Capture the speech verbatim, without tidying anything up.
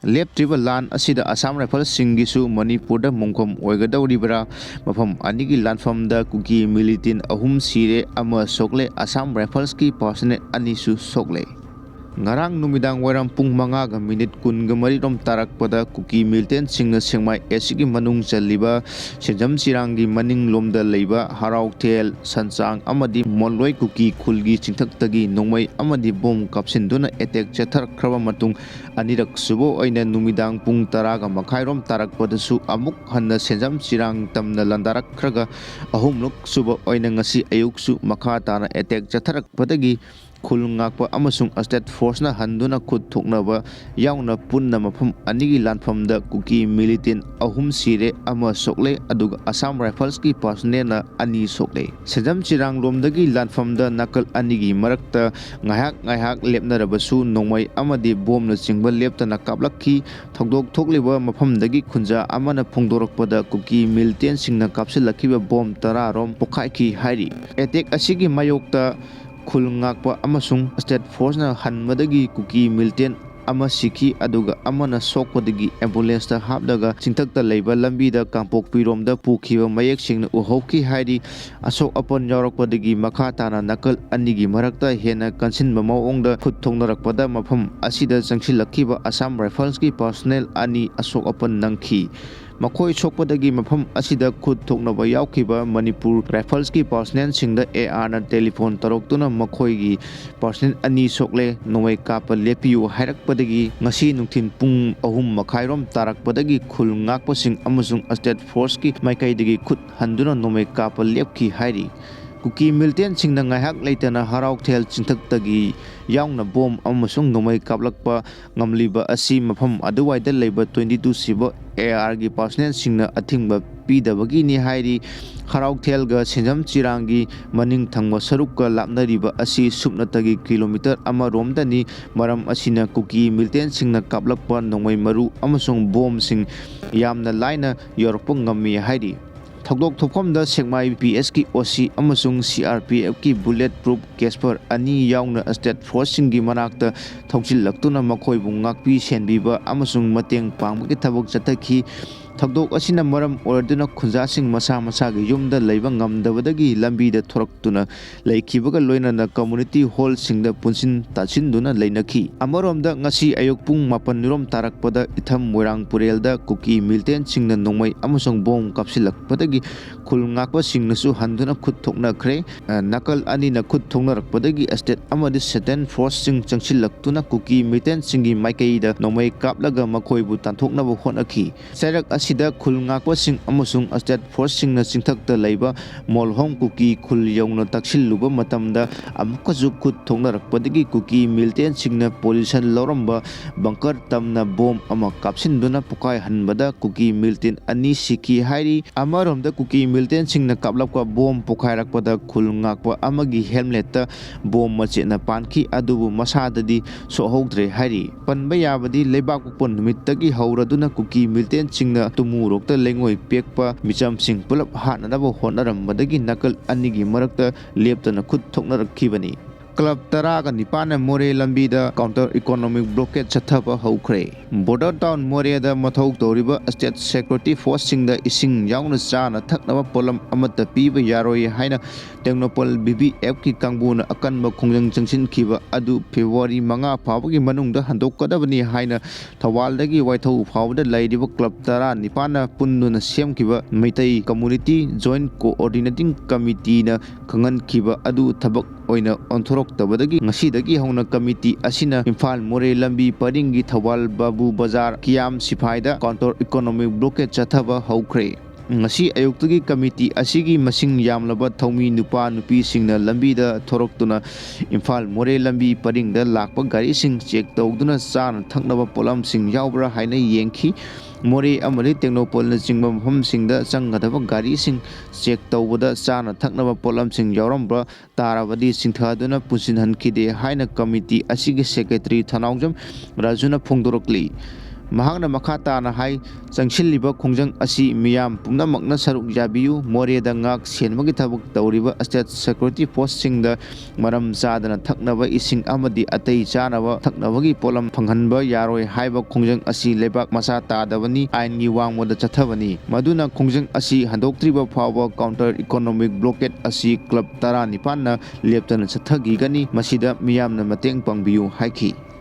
ꯂꯦꯞꯇ꯭ꯔꯤꯕ ꯂꯥꯟ ꯑꯁꯤꯗ ꯑꯁꯥꯝ ꯔꯥꯏꯐꯜꯁꯤꯡꯒꯤꯁꯨ ꯃꯅꯤꯄꯨꯔꯗ ꯃꯣꯡꯐꯝ ꯑꯣꯏꯒꯗꯧꯔꯤꯕ꯭ꯔꯥ? ꯃꯐꯝ ꯑꯅꯤꯒꯤ ꯂꯥꯟꯐꯝꯗ ꯀꯨꯀꯤ ꯃꯤꯂꯤꯇꯦꯟ ꯑꯍꯨꯝ ꯁꯤꯔꯦ, ꯑꯃ ꯁꯣꯛꯂꯦ꯫ ꯑꯁꯥꯝ ꯔꯥꯏꯐꯜꯁꯀꯤ ꯄꯥꯔꯁꯅꯦꯜ ꯑꯅꯤꯁꯨ ꯁꯣꯛꯂꯦ꯫ ꯉꯔꯥꯡ ꯅꯨꯃꯤꯗꯥꯡ ꯋꯥꯏꯔꯝ ꯄꯨꯡ ꯃꯉꯥꯒ ꯃꯤꯅꯤꯠ ꯀꯨꯟꯒ ꯃꯔꯤꯔꯣꯝ ꯇꯥꯔꯛꯄꯗ ꯀꯨꯀꯤ ꯃꯤꯂꯤꯇꯦꯟꯁꯤꯡꯅ ꯁꯦꯛꯃꯥꯏ ꯑꯦꯁꯤꯒꯤ ꯃꯅꯨꯡ ꯆꯜꯂꯤꯕ ꯁꯦꯟꯖꯝ ꯆꯤꯔꯥꯡꯒꯤ ꯃꯅꯤꯡꯂꯣꯝꯗ ꯂꯩꯕ ꯍꯔꯥꯎꯊꯦꯜ, ꯁꯟꯆꯥꯡ ꯑꯃꯗꯤ ꯃꯣꯜꯂꯣꯏ ꯀꯨꯀꯤ ꯈꯨꯜꯒꯤ ꯆꯤꯡꯊꯛꯇꯒꯤ ꯅꯣꯡꯃꯩ ꯑꯃꯗꯤ ꯕꯣꯝ ꯀꯥꯞꯁꯤꯟꯗꯨꯅ ꯑꯦꯇꯦꯛ ꯆꯠꯊꯔꯛꯈ꯭ꯔꯕ ꯃꯇꯨꯡ, ꯑꯅꯤꯔꯛ ꯁꯨꯕ ꯑꯣꯏꯅ ꯅꯨꯃꯤꯗꯥꯡ ꯄꯨꯡ ꯇꯔꯥꯒ ꯃꯈꯥꯏꯔꯣꯝ ꯇꯥꯔꯛꯄꯗꯁꯨ ꯑꯃꯨꯛ ꯍꯟꯅ ꯁꯦꯟꯖꯝ ꯆꯤꯔꯥꯡ ꯇꯝꯅ ꯂꯥꯟꯗꯥꯔꯛꯈ꯭ꯔꯒ, ꯑꯍꯨꯝꯂꯛ ꯁꯨꯕ ꯑꯣꯏꯅ ꯉꯁꯤ ꯑꯌꯨꯛꯁꯨ ꯃꯈꯥ ꯇꯥꯅ ꯑꯦꯇꯦꯛ ꯆꯠꯊꯔꯛꯄꯗꯒꯤ ꯈꯨꯜ ꯉꯥꯛꯄ ꯑꯃꯁꯨꯡ ꯁ꯭ꯇꯦꯠ ꯐꯣꯔꯁꯅ ꯍꯟꯗꯨꯅ ꯈꯨꯠ ꯊꯣꯛꯅꯕ ꯌꯥꯎꯅ ꯄꯨꯟꯅ ꯃꯐꯝ ꯑꯅꯤꯒꯤ ꯂꯥꯟꯐꯝꯗ ꯀꯨꯀꯤ ꯃꯤꯂꯤꯇꯦꯟ ꯑꯍꯨꯝ ꯁꯤꯔꯦ, ꯑꯃ ꯁꯣꯛꯂꯦ, ꯑꯗꯨꯒ ꯑꯁꯥꯝ ꯔꯥꯏꯐꯜꯁꯀꯤ ꯄꯥꯔꯁꯅꯦꯜꯅ ꯑꯅꯤ ꯁꯣꯛꯂꯦ꯫ ꯁꯦꯟꯖꯝ ꯆꯤꯔꯥꯡꯂꯣꯝꯗꯒꯤ ꯂꯥꯟꯐꯝꯗ ꯅꯥꯀꯜ ꯑꯅꯤꯒꯤ ꯃꯔꯛꯇ ꯉꯥꯏꯍꯥꯛ ꯉꯥꯏꯍꯥꯛ ꯂꯦꯞꯅꯔꯕꯁꯨ ꯅꯣꯡꯃꯩ ꯑꯃꯗꯤ ꯕꯣꯝꯅꯆꯤꯡꯕ ꯂꯦꯞꯇꯅ ꯀꯥꯞꯂꯛꯈꯤ꯫ ꯊꯧꯗꯣꯛ ꯊꯣꯛꯂꯤꯕ ꯃꯐꯝꯗꯒꯤ ꯈꯨꯟꯖꯥ ꯑꯃꯅ ꯐꯣꯡꯗꯣꯔꯛꯄꯗ ꯀꯨꯀꯤ ꯃꯤꯂꯤꯇꯦꯟꯁꯤꯡꯅ ꯀꯥꯞꯁꯤꯜꯂꯛꯈꯤꯕ ꯕꯣꯝ ꯇꯔꯥꯔꯣꯝ ꯄꯣꯈꯥꯏꯈꯤ ꯍꯥꯏꯔꯤ꯫ ꯑꯦꯇꯦꯛ ꯑꯁꯤꯒꯤ ꯃꯥꯌꯣꯛꯇ ꯈꯨꯜ ꯉꯥꯛꯄ ꯑꯃꯁꯨꯡ ꯁ꯭ꯇꯦꯠ ꯐꯣꯔꯁꯅ ꯍꯟꯕꯗꯒꯤ ꯀꯨꯀꯤ ꯃꯤꯂꯤꯇꯦꯟ ꯑꯃ ꯁꯤꯈꯤ, ꯑꯗꯨꯒ ꯑꯃꯅ ꯁꯣꯛꯄꯗꯒꯤ ꯑꯦꯝꯕꯨꯂꯦꯟꯁꯇ ꯍꯥꯞꯂꯒ ꯆꯤꯡꯊꯛꯇ ꯂꯩꯕ ꯂꯝꯕꯤꯗ ꯀꯥꯡꯄꯣꯛꯄꯤꯔꯣꯝꯗ ꯄꯨꯈꯤꯕ ꯃꯌꯦꯛ ꯁꯦꯡꯅ ꯎꯍꯧꯈꯤ ꯍꯥꯏꯔꯤ꯫ ꯑꯁꯣꯛ ꯑꯄꯟ ꯌꯥꯎꯔꯛꯄꯗꯒꯤ ꯃꯈꯥ ꯇꯥꯅ ꯅꯥꯀꯜ ꯑꯅꯤꯒꯤ ꯃꯔꯛꯇ ꯍꯦꯟꯅ ꯀꯟꯁꯤꯟꯕ ꯃꯑꯣꯡꯗ ꯈꯨꯠ ꯊꯣꯛꯅꯔꯛꯄꯗ ꯃꯐꯝ ꯑꯁꯤꯗ ꯆꯪꯁꯤꯜꯂꯛꯈꯤꯕ ꯑꯁꯥꯝ ꯔꯥꯏꯐꯜꯁꯀꯤ ꯄꯥꯔꯁꯅꯦꯜ ꯑꯅꯤ ꯑꯁꯣꯛ ꯑꯄꯟ ꯅꯪꯈꯤ꯫ ꯃꯈꯣꯏ ꯁꯣꯛꯄꯗꯒꯤ ꯃꯐꯝ ꯑꯁꯤꯗ ꯈꯨꯠ ꯊꯣꯛꯅꯕ ꯌꯥꯎꯈꯤꯕ ꯃꯅꯤꯄꯨꯔ ꯔꯥꯏꯐꯜꯁꯀꯤ ꯄꯥꯔꯁꯅꯦꯜꯁꯤꯡꯗ ꯑꯦ ꯑꯥꯔꯅ ꯇꯦꯂꯤꯐꯣꯟ ꯇꯧꯔꯛꯇꯨꯅ ꯃꯈꯣꯏꯒꯤ ꯄꯥꯔꯁꯅꯦꯜ ꯑꯅꯤ ꯁꯣꯛꯂꯦ, ꯅꯣꯡꯃꯩ ꯀꯥꯞꯄ ꯂꯦꯞꯄꯤꯌꯨ ꯍꯥꯏꯔꯛꯄꯗꯒꯤ ꯉꯁꯤ ꯅꯨꯡꯊꯤꯜ ꯄꯨꯡ ꯑꯍꯨꯝ ꯃꯈꯥꯏꯔꯣꯝ ꯇꯥꯔꯛꯄꯗꯒꯤ ꯈꯨꯜ ꯉꯥꯛꯄꯁꯤꯡ ꯑꯃꯁꯨꯡ ꯁ꯭ꯇꯦꯠ ꯐꯣꯔꯁꯀꯤ ꯃꯥꯏꯀꯩꯗꯒꯤ ꯈꯨꯠ ꯍꯟꯗꯨꯅ ꯅꯣꯡꯃꯩ ꯀꯥꯞꯄ ꯂꯦꯞꯈꯤ ꯍꯥꯏꯔꯤ꯫ ꯀꯨꯀꯤ ꯃꯤꯂꯤꯇꯦꯟꯁꯤꯡꯅ ꯉꯥꯏꯍꯥꯛ ꯂꯩꯇꯅ ꯍꯔꯥꯎꯊꯦꯜ ꯆꯤꯡꯊꯛꯇꯒꯤ ꯌꯥꯎꯅ ꯕꯣꯝ ꯑꯃꯁꯨꯡ ꯅꯣꯡꯃꯩ ꯀꯥꯞꯂꯛꯄ ꯉꯝꯂꯤꯕ ꯑꯁꯤ ꯃꯐꯝ ꯑꯗꯨꯋꯥꯏꯗ ꯂꯩꯕ ꯇ꯭ꯋꯦꯟꯇꯤ ꯇꯨ ꯁꯤꯕ ꯑꯦ ꯑꯥꯔꯒꯤ ꯄꯥꯔꯁꯅꯦꯜꯁꯤꯡꯅ ꯑꯊꯤꯡꯕ ꯄꯤꯗꯕꯒꯤꯅꯤ ꯍꯥꯏꯔꯤ꯫ ꯍꯔꯥꯎꯊꯦꯜꯒ ꯁꯦꯟꯖꯝ ꯆꯤꯔꯥꯡꯒꯤ ꯃꯅꯤꯡ ꯊꯪꯕ ꯁꯔꯨꯛꯀ ꯂꯥꯞꯅꯔꯤꯕ ꯑꯁꯤ ꯁꯨꯞꯅꯇꯒꯤ ꯀꯤꯂꯣꯃꯤꯇꯔ ꯑꯃꯔꯣꯝꯗꯅꯤ꯫ ꯃꯔꯝ ꯑꯁꯤꯅ ꯀꯨꯀꯤ ꯃꯤꯂꯤꯇꯦꯟꯁꯤꯡꯅ ꯀꯥꯞꯂꯛꯄ ꯅꯣꯡꯃꯩ ꯃꯔꯨ ꯑꯃꯁꯨꯡ ꯕꯣꯝꯁꯤꯡ ꯌꯥꯝꯅ ꯂꯥꯏꯅ ꯌꯧꯔꯛꯄ ꯉꯝꯃꯤ ꯍꯥꯏꯔꯤ꯫ ꯊꯧꯗꯣꯛ ꯊꯣꯛꯐꯝꯗ ꯁꯦꯛꯃꯥꯏ ꯄꯤ ꯑꯦꯁꯀꯤ ꯑꯣ ꯁꯤ ꯑꯃꯁꯨꯡ ꯁꯤ ꯑꯥꯔ ꯄꯤ ꯑꯦꯐꯀꯤ bullet proof Casper ꯑꯅꯤ ꯌꯥꯎꯅ state forceꯁꯤꯡꯒꯤ ꯃꯅꯥꯛꯇ ꯊꯧꯖꯤꯜꯂꯛꯇꯨꯅ ꯃꯈꯣꯏꯕꯨ ꯉꯥꯛꯄꯤ ꯁꯦꯟꯕꯤꯕ ꯑꯃꯁꯨꯡ ꯃꯇꯦꯡ ꯄꯥꯡꯕꯒꯤ ꯊꯕꯛ ꯆꯠꯊꯈꯤ꯫ ꯊꯧꯗꯣꯛ ꯑꯁꯤꯅ ꯃꯔꯝ ꯑꯣꯏꯔꯗꯨꯅ ꯈꯨꯟꯖꯥꯁꯤꯡ ꯃꯁꯥ ꯃꯁꯥꯒꯤ ꯌꯨꯝꯗ ꯂꯩꯕ ꯉꯝꯗꯕꯗꯒꯤ ꯂꯝꯕꯤꯗ ꯊꯣꯔꯛꯇꯨꯅ ꯂꯩꯈꯤꯕꯒ ꯂꯣꯏꯅꯅ community hallꯁꯤꯡꯗ ꯄꯨꯟꯁꯤꯟ ꯇꯥꯁꯤꯟꯗꯨꯅ ꯂꯩꯅꯈꯤ꯫ ꯑꯃꯔꯣꯝꯗ, ꯉꯁꯤ ꯑꯌꯨꯛ ꯄꯨꯡ ꯃꯥꯄꯟ ꯃꯤꯔꯣꯝ ꯇꯥꯔꯛꯄꯗ ꯏꯊꯝ ꯃꯣꯏꯔꯥꯡ ꯄꯨꯔꯦꯜꯗ ꯀꯨꯀꯤ militantsꯁꯤꯡꯅ ꯅꯣꯡꯃꯩ ꯑꯃꯁꯨꯡ ꯕꯣꯝ ꯀꯥꯞꯁꯤꯜꯂꯛꯄꯗꯒꯤ ꯈꯨꯜ ꯉꯥꯛꯄꯁꯤꯡꯅꯁꯨ ꯍꯟꯗꯨꯅ ꯈꯨꯠ ꯊꯣꯛꯅꯈ꯭ꯔꯦ꯫ ꯑ, ꯅꯥꯀꯜ ꯑꯅꯤꯅ ꯈꯨꯠ ꯊꯣꯛꯅꯔꯛꯄꯗꯒꯤ state ꯑꯃꯗꯤ central forceꯁꯤꯡ ꯆꯪꯁꯤꯜꯂꯛꯇꯨꯅ ꯀꯨꯀꯤ militantsꯁꯤꯡꯒꯤ ꯃꯥꯏꯀꯩꯗ ꯅꯣꯡꯃꯩ ꯀꯥꯞꯂꯒ ꯃꯈꯣꯏꯕꯨ ꯇꯥꯟꯊꯣꯛꯅꯕ ꯍꯣꯠꯅꯈꯤ꯫ ꯆꯩꯔꯛ ꯑꯁꯤꯗ ꯈꯨꯜ ꯉꯥꯛꯄꯁꯤꯡ ꯑꯃꯁꯨꯡ state forceꯁꯤꯡꯅ ꯆꯤꯡꯊꯛꯇ ꯂꯩꯕ ꯃꯣꯜꯍꯣꯡ ꯀꯨꯀꯤ ꯈꯨꯜ ꯌꯧꯅ ꯇꯛꯁꯤꯜꯂꯨꯕ ꯃꯇꯝꯗ ꯑꯃꯨꯛꯀꯁꯨ ꯈꯨꯠ ꯊꯣꯛꯅꯔꯛꯄꯗꯒꯤ ꯀꯨꯀꯤ militantsꯁꯤꯡꯅ position ꯂꯧꯔꯝꯕ bunker ꯇꯝꯅ ꯕꯣꯝ ꯑꯃ ꯀꯥꯞꯁꯤꯟꯗꯨꯅ ꯄꯣꯈꯥꯏꯍꯟꯕꯗ ꯀꯨꯀꯤ militant ꯑꯅꯤ ꯁꯤꯈꯤ ꯍꯥꯏꯔꯤ꯫ ꯑꯃꯔꯣꯝꯗ, ꯀꯨꯀꯤ militantsꯁꯤꯡꯅ ꯀꯥꯞꯂꯛꯄ ꯕꯣꯝ ꯄꯣꯈꯥꯏꯔꯛꯄꯗ ꯈꯨꯜ ꯉꯥꯛꯄ ꯑꯃꯒꯤ helmetꯇ ꯕꯣꯝ ꯃꯆꯦꯠꯅ ꯄꯥꯟꯈꯤ, ꯑꯗꯨꯕꯨ ꯃꯁꯥꯗꯗꯤ ꯁꯣꯛꯍꯧꯗ꯭ꯔꯦ ꯍꯥꯏꯔꯤ꯫ ꯄꯟꯕ ꯌꯥꯕꯗꯤ, ꯂꯩꯕꯥꯛꯄꯣꯛꯄ ꯅꯨꯃꯤꯠꯇꯒꯤ ꯍꯧꯔꯗꯨꯅ ꯀꯨꯀꯤ militantsꯁꯤꯡꯅ ꯇꯨꯃꯨꯔꯣꯛꯇ ꯂꯩꯉꯣꯏ ꯄꯦꯛꯄ ꯃꯤꯆꯝꯁꯤꯡ ꯄꯨꯂꯞ ꯍꯥꯠꯅꯅꯕ ꯍꯣꯠꯅꯔꯝꯕꯗꯒꯤ ꯅꯥꯀꯜ ꯑꯅꯤꯒꯤ ꯃꯔꯛꯇ ꯂꯦꯞꯇꯅ ꯈꯨꯠ ꯊꯣꯛꯅꯔꯛꯈꯤꯕꯅꯤ꯫ Club ꯇꯔꯥꯒ ꯅꯤꯄꯥꯟꯅ ꯃꯣꯔꯦ ꯂꯝꯕꯤꯗ counter economic blockade ꯆꯠꯊꯕ ꯍꯧꯈ꯭ꯔꯦ꯫ Border town ꯃꯣꯔꯦꯗ ꯃꯊꯧ ꯇꯧꯔꯤꯕ state security forceꯁꯤꯡꯗ ꯏꯁꯤꯡ ꯌꯥꯎꯅ ꯆꯥꯅ ꯊꯛꯅꯕ ꯄꯣꯠꯂꯝ ꯑꯃꯠꯇ ꯄꯤꯕ ꯌꯥꯔꯣꯏ ꯍꯥꯏꯅ ꯇꯦꯡꯅꯧꯄꯜ ꯕꯤ ꯕꯤ ꯑꯦꯐꯀꯤ ꯀꯥꯡꯕꯨꯅ ꯑꯀꯟꯕ ꯈꯣꯡꯖꯪ ꯆꯪꯁꯤꯟꯈꯤꯕ ꯑꯗꯨ February ꯃꯉꯥ ꯐꯥꯎꯕꯒꯤ ꯃꯅꯨꯡꯗ ꯍꯟꯗꯣꯛꯀꯗꯕꯅꯤ ꯍꯥꯏꯅ ꯊꯧꯕꯥꯜꯗꯒꯤ ꯋꯥꯏꯊꯧ ꯐꯥꯎꯕꯗ ꯂꯩꯔꯤꯕ club ꯇꯔꯥ ꯅꯤꯄꯥꯟꯅ ꯄꯨꯟꯗꯨꯅ ꯁꯦꯝꯈꯤꯕ ꯃꯩꯇꯩ Community Joint Coordinating Committeeꯅ ꯈꯪꯍꯟꯈꯤꯕ ꯑꯗꯨ ꯊꯕꯛ ꯑꯣꯏꯅ ꯑꯣꯟꯊꯣꯔꯛꯇꯕꯗꯒꯤ ꯉꯁꯤꯗꯒꯤ ꯍꯧꯅ committee ꯑꯁꯤꯅ ꯏꯝꯐꯥꯜ ꯃꯣꯔꯦ ꯂꯝꯕꯤ ꯄꯔꯤꯡꯒꯤ ꯊꯧꯕꯥꯜ ꯕꯥꯕꯨ ꯕꯖꯥꯔ ꯀꯤꯌꯥꯝ ꯁꯤꯐꯥꯏꯗ counter economic blockade ꯆꯠꯊꯕ ꯍꯧꯈ꯭ꯔꯦ꯫ ꯉꯁꯤ ꯑꯌꯨꯛꯇꯒꯤ committee ꯑꯁꯤꯒꯤ ꯃꯁꯤꯡ ꯌꯥꯝꯂꯕ ꯊꯧꯃꯤ ꯅꯨꯄꯥ ꯅꯨꯄꯤꯁꯤꯡꯅ ꯂꯝꯕꯤꯗ ꯊꯣꯔꯛꯇꯨꯅ ꯏꯝꯐꯥꯜ ꯃꯣꯔꯦ ꯂꯝꯕꯤ ꯄꯔꯤꯡꯗ ꯂꯥꯛꯄ ꯒꯥꯔꯤꯁꯤꯡ check ꯇꯧꯗꯨꯅ ꯆꯥꯅ ꯊꯛꯅꯕ ꯄꯣꯠꯂꯝꯁꯤꯡ ꯌꯥꯎꯕ꯭ꯔꯥ ꯍꯥꯏꯅ ꯌꯦꯡꯈꯤ꯫ ꯃꯣꯔꯦ ꯑꯃꯗꯤ ꯇꯦꯡꯅꯧꯄꯜꯅꯆꯤꯡꯕ ꯃꯐꯝꯁꯤꯡꯗ ꯆꯪꯒꯗꯕ ꯒꯥꯔꯤꯁꯤꯡ check ꯇꯧꯕꯗ ꯆꯥꯅ ꯊꯛꯅꯕ ꯄꯣꯠꯂꯝꯁꯤꯡ ꯌꯥꯎꯔꯝꯕ ꯇꯥꯔꯕꯗꯤ ꯆꯤꯡꯊꯗꯨꯅ ꯄꯨꯁꯤꯟꯍꯟꯈꯤꯗꯦ ꯍꯥꯏꯅ committee ꯑꯁꯤꯒꯤ secretary ꯊꯅꯥꯎꯖꯝ ꯔꯥꯖꯨꯅ ꯐꯣꯡꯗꯣꯔꯛꯂꯤ꯫ ꯃꯍꯥꯛꯅ ꯃꯈꯥ ꯇꯥꯅ ꯍꯥꯏ, ꯆꯪꯁꯤꯜꯂꯤꯕ ꯈꯣꯡꯖꯪ ꯑꯁꯤ ꯃꯤꯌꯥꯝ ꯄꯨꯝꯅꯃꯛꯅ ꯁꯔꯨꯛ ꯌꯥꯕꯤꯌꯨ꯫ ꯃꯣꯔꯦꯗ ꯉꯥꯛ ꯁꯦꯟꯕꯒꯤ ꯊꯕꯛ ꯇꯧꯔꯤꯕ state security forceꯁꯤꯡꯗ ꯃꯔꯝ ꯆꯥꯗꯅ ꯊꯛꯅꯕ ꯏꯁꯤꯡ ꯑꯃꯗꯤ ꯑꯇꯩ ꯆꯥꯅꯕ ꯊꯛꯅꯕꯒꯤ ꯄꯣꯠꯂꯝ ꯐꯪꯍꯟꯕ ꯌꯥꯔꯣꯏ ꯍꯥꯏꯕ ꯈꯣꯡꯖꯪ ꯑꯁꯤ ꯂꯩꯕꯥꯛ ꯃꯆꯥ ꯇꯥꯗꯕꯅꯤ, ꯑꯥꯏꯟꯒꯤ ꯋꯥꯡꯃꯗ ꯆꯠꯊꯕꯅꯤ꯫ ꯃꯗꯨꯅ ꯈꯣꯡꯖꯪ ꯑꯁꯤ ꯍꯟꯗꯣꯛꯇ꯭ꯔꯤꯕ ꯐꯥꯎꯕ counter economic blockade ꯑꯁꯤ club ꯇꯔꯥꯅꯤꯄꯥꯟꯅ ꯂꯦꯞꯇꯅ ꯆꯠꯊꯈꯤꯒꯅꯤ꯫ ꯃꯁꯤꯗ ꯃꯤꯌꯥꯝꯅ ꯃꯇꯦꯡ ꯄꯥꯡꯕꯤꯌꯨ ꯍꯥꯏꯈꯤ꯫